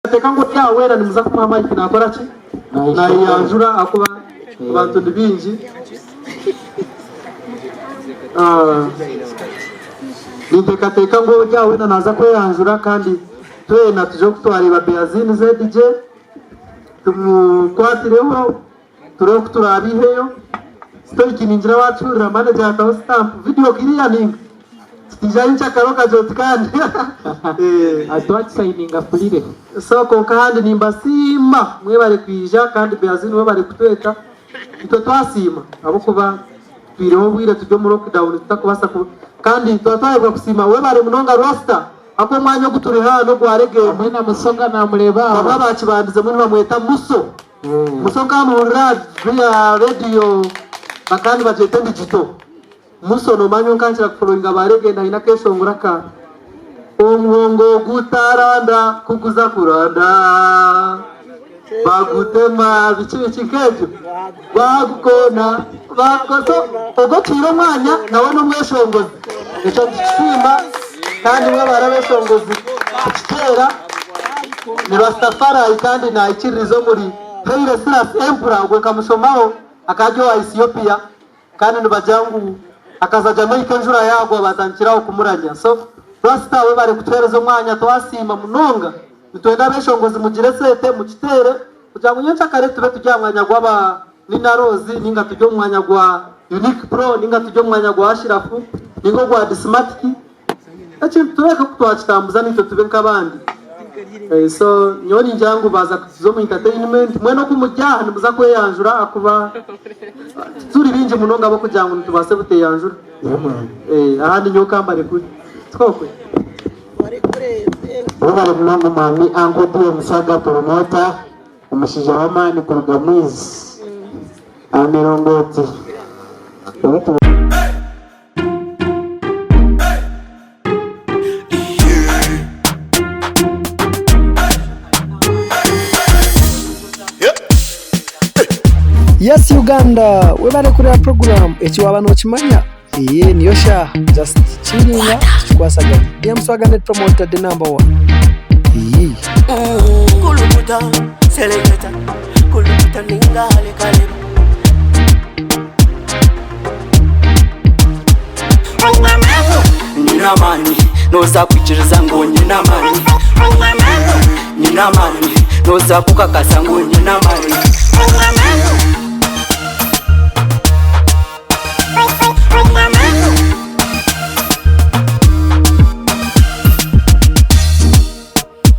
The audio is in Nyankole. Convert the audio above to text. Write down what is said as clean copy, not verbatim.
Ninteekateeka ngu ori aha weena nimuza kumuha mic nakora ki? Nayeyanjura ahakuba abantu ni baingi. Ninteekateeka ngu ori aha weena naaza kweyanjura kandi twena tugire oku twareeba Beazin ZJ tumukwatireho turebe oku turaabiiheyo. Stoic ningira waakihurira manager yaataho stamp video clear ninga? Titiija nyenkyakare okagira oti kandi Twakisayininga furire. So kwonka ahandi nimbasiima mwebare kwija kandi Beazin webare kutweta itwe twasiima ahabw'okuba tutwireho obwire turi omu lockdown tutakubaasa ku kandi twaba twayebwa kusiima webare munonga Rasta ahakuba omwanya ogu turi hanu ogwa reggae Hamwe na Musoga namureeba aho. Bamwe abakibandizemu nibamweta Muso. Muso nkamuhurira aha rediyo bakaba nibagyeta endigito. Muso nomanya nka nkira kufollowinga ba legend aine akeshongoro aka Omuhongo gutaranda kuguza kuranda bagutema biki biki nk'ebyo bagukona bagukoza ogwo otuhaire omwanya nawe n'omweshongozi ekyo nitukisiima kandi mwebare abeshongozi kukiteera ni Rastafari kandi naikiririza omuri Haile Selassie Emperor ogwo nkamushomaho akaba ari owa Ethiopia. Kandi nibagira ngu akaza Jamaica enjura yagwa batandikira aho kumuranya. So Rasta webare kutuhereza omwanya twasiima munonga. Nitwenda abeshongozi mugire esente mukiteere kugira ngu nyenkyakare tube turi aha mwanya gwaba Nina Roz ninga turi omu mwanya gwa Unique Pro ninga turi omu mwanya gwa Ashiraf ninga ogwa Dismatic. Ekintu tureke oku twakitambuza naitwe tube nk'abandi. So nyowe ningira ngu baaza kutuza omu entertainment mwena oku muri aha nimuza kweyanjura ahakuba tituri baingi munonga ab'okugira ngu nitubaasa buteyanjura. Ahandi nyowe kambarekure. Tikokwe? Webare munonga mwami Uncle Dee Omusaga Promoter omushaija w'amaani kuruga Mwizi aha mirongooti. Yes Uganda webare kureba program eki waba nokimanya eye niyo shaaha just chillinga tukikwasaganye DM Swagger net promoter the number one iyii. Kulukuta, seleketa, kulukuta ningale kaleba. Nyine amaani noza kwikiriza ngu nyine amaani Nyine amaani noza kukakasa ngu nyine amaani.